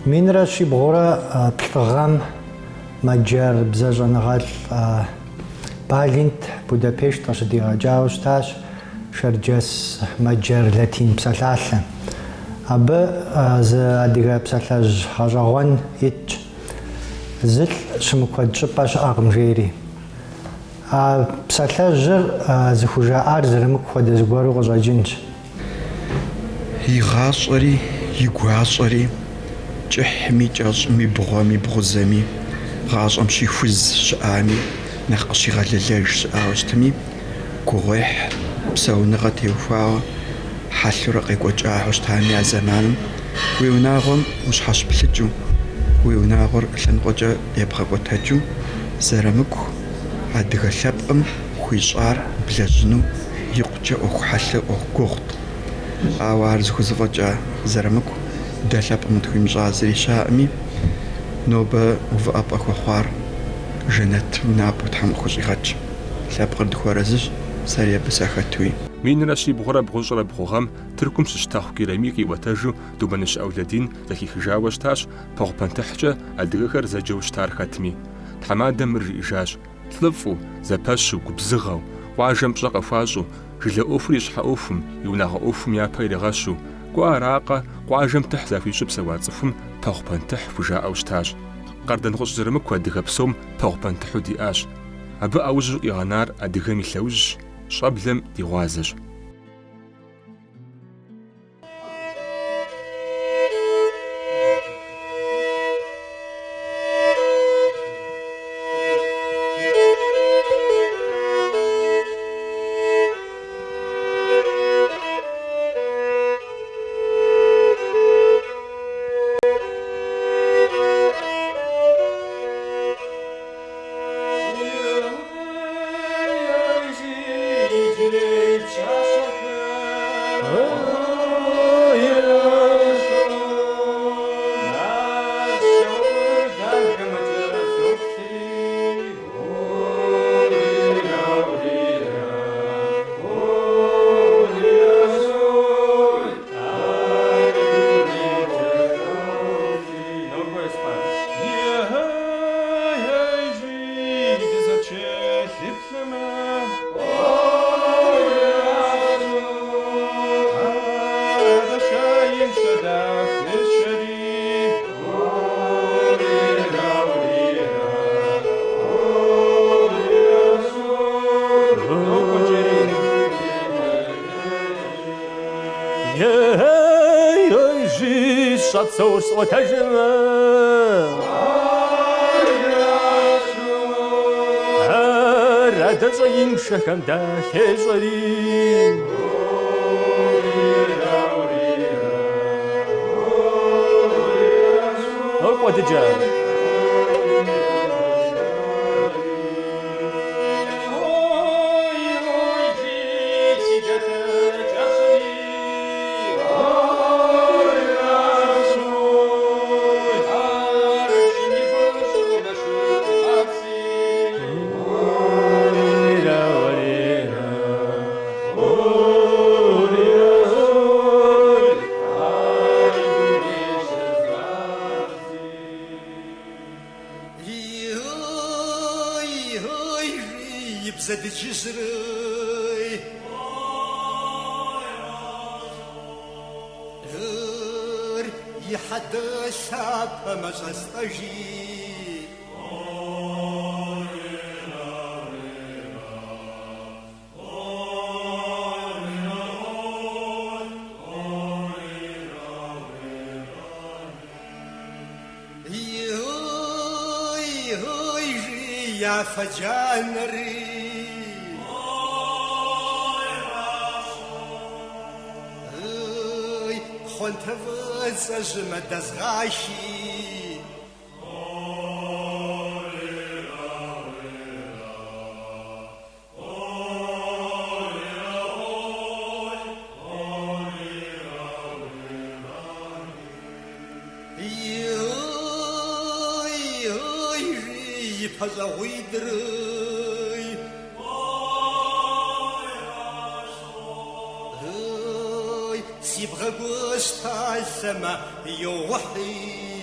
Минрэ щибгъурэ плӏы гъэм мэджэр бзэщӏэныгъэлӏ Балинт Будапешт къыщыдигъэкӏауэ щытащ шэрджэс мэджэр латин псалъалъэ. Абы зы адыгэ псалъэжь гъэщӏэгъуэн итщ, Зылӏ щымыкуэд щӏыпӏэ щыӏэкъым, жери. А псалъэжьыр зыхужаӏар Зырамыку хуэдэ зыгуэру къыщӏэкӏынщ. И гъащӏэри, и гуащӏэри, кӏыхьми, кӏэщӏми, бгъуэми, бгъузэми, гъащӏэм щихуз щыӏами, нэхъ къыщигъэлэлэж щыӏауэ щытми, гугъуехь, псэуныгъэ теухуауэ хьэлъурэ къекӏуэкӏауэ щытами а зэманым уи унагъуэм ущхьэщыплъыкӏыу, уи унагъуэр лъэныкъуэкӏэ ебгъэкӏуэтэкӏыу Зырамыку адыгэ лъэпкъым хуищӏар блэжьыну икъукӏэ ӏуэху хьэлъэ, ӏуэху гугъут. Ауэ ар зыхузэфӏэкӏа Зырамыку дэ лъэпкъым тхуимыщӏа зыри щыӏэкъыми, нобэ увыӏэпӏэ хуэхъуар жэнэт унапӏэу Тхьэм къыхущӏигъэкӏ. Лъэпкъыр дыхуэарэзыщ, сэри абы сахэтуи. Минрэ щибгъурэ бгъущӏрэ бгъу гъэм Тыркум щыщ Тэхъу Керами къиӏуэтэжу Думэныщ Ӏэулэдин зэхихыжауэ щытащ Пэгъу-Пэнтыхькӏэ адыгэхэр зэджэу щытар хэтми. Тхьэмадэм мыр жиӏэжащ. Лӏыфӏу, зэпэщу, губзыгъэу, къуажэм пщӏэ къыхуащӏу, жылэ ӏуэхур и щхьэ ӏуэхум, и унагъуэ ӏуэхум япэ иригъэщу, кӏуэ аракъэ, къуажэм тыхь захуищӏу псэуа цӏыхум Пэгъу-Пэнтыхь хужаӏэу щытащ. Къардэнгъущӏ Зырамыку адыгэ псом Пэгъу-Пэнтыхьу диӏащ. Абы ӏэужьу къигъэнар адыгэм и лъэужьщ, щӏэблэм ди гъуазэщ. Си бгъэгущталъэмэ йогъухьи.